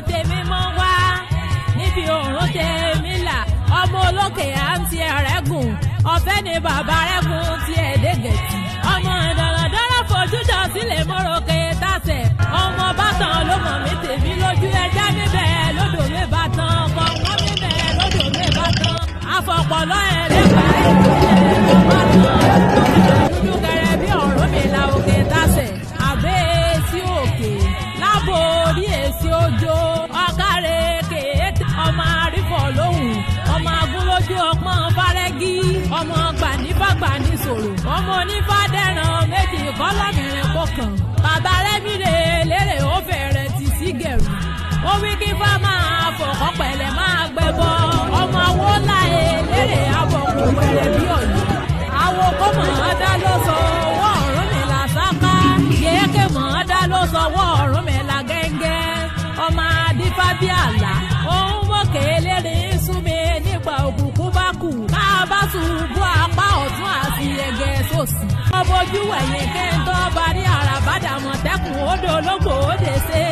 Tèmi mọ́ wá níbi òórùn tèmi là, ọmọ olókè à ń ti ẹ̀rẹ́ gùn, ọ̀fẹ́ ni bàbá rẹ̀ gùn ti ẹ̀ẹ́dẹ́gẹ̀tì. Ọmọ dọ̀rọ̀dọ̀rọ̀ fojú jọ sílẹ̀ mọ́rọ̀kẹ́ tàṣẹ̀, ọmọ bàtàn ló mọ̀ mí tèmi lójú ẹja mi bẹ́ẹ̀ lódò mi bàtàn, kọ̀ọ̀kan mi bẹ́ẹ̀ lódò mi bàtàn, àfọ̀pọ̀lọ́ ẹ̀ lẹ́gbàá ẹ̀ bàtàn dúdú gẹrẹ bí ọ̀rọ̀ mi la òkè tàṣẹ̀ àbẹ́ sí òkè lábo orí èsì òjò ọ̀kàrẹ̀ kéèké, ọmọ àrífọ̀ lóhùn, ọmọ agúnlójú ọpọ́n fárẹ́gí, ọmọ gbànífàgbàní sòrò, ọmọ onífàdẹ́ràn méjì kọ́lọ́mìnrin kò kàn. Bàbá rẹ́mi rè lérè ó fẹ̀rẹ̀ tì sí gẹ̀rù, ó wí kí fá máa fọ̀kọ́ pẹ̀lẹ́ máa gbẹbọ, ọmọ awó láyé lérè abọ̀kù wẹ̀rẹ̀ bí ọ̀yọ́ àwo kó mọ̀ ọ́ dá ló sọ ọwọ́ ọ̀run mi là sáká, yéèké mọ̀ ọ́ dá ló sọ ọwọ́ ọ̀run mi là gẹ́ngẹ́, ọmọ adífá bí àlá òun mọ̀kẹ́ eléré ń sún mi nígbà òkùnkùn bá kù ká bá ṣubú apá ọ̀tún àti ẹ̀gẹ́ sòsì. Ọbọ̀jú wẹ̀yìn kẹ́ńtọ́ bá rí àràbàdàmọ̀tẹ́kùn odò ológbò ó dé ṣe.